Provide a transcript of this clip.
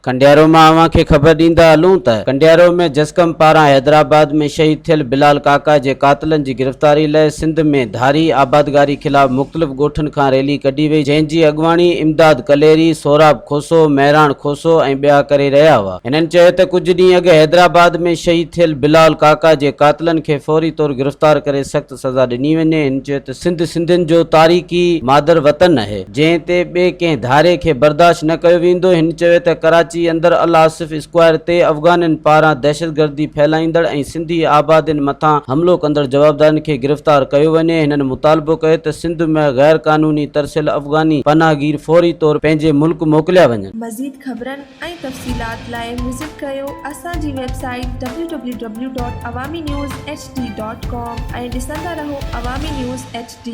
ڪنڊيارو مان اوهان کي خبر ڏيندا هلون ته ڪنڊيارو ۾ جسقم پاران حيدرآباد ۾ شهيد ٿيل بلال ڪاڪا جي قاتلن جي گرفتاري لئه سنڌ ۾ ڌاري آبادگاري خلاف مختلف ڳوٺن کان ريلي ڪڍي وئي جنهن جي اڳواڻي امداد ڪليري، سهراب کوسو، مهراڻ کوسو ۽ ٻيا ڪري رهيا هئا. هنن چيو ته ڪجهه ڏينهن اڳ حيدرآباد ۾ شهيد ٿيل بلال ڪاڪا جي قاتلن کي فوري طور گرفتار ڪري سخت سزا ڏني وڃي. هن چيو ته سنڌ سنڌين جو تاريخي مادر وطن اهي. جنهن تي ٻئي ڪنهن ڌاري کي برداشت نه ڪيو ويندو، هن چيو ته ڪراچي اندر الآصف اسڪوائر تي افغانين پاران دهشتگردي ڦهلائيندڙ ۽ سنڌي آبادين مٿان حملو ڪندڙ جوابدارن کي گرفتار ڪيو وڃي، هنن مطالبو ڪيو ته سنڌ ۾ غير قانوني ترسيل افغاني پناهگير فوري طور پنهنجي ملڪ موڪليا وڃن. مزيد خبرن ۽ تفصيلات لاء وزٽ ڪريو اسان جي website W W W dot Awami news H D dot com ۽ ڏسندا رهو عوامي نيوز ايڇ ڊي.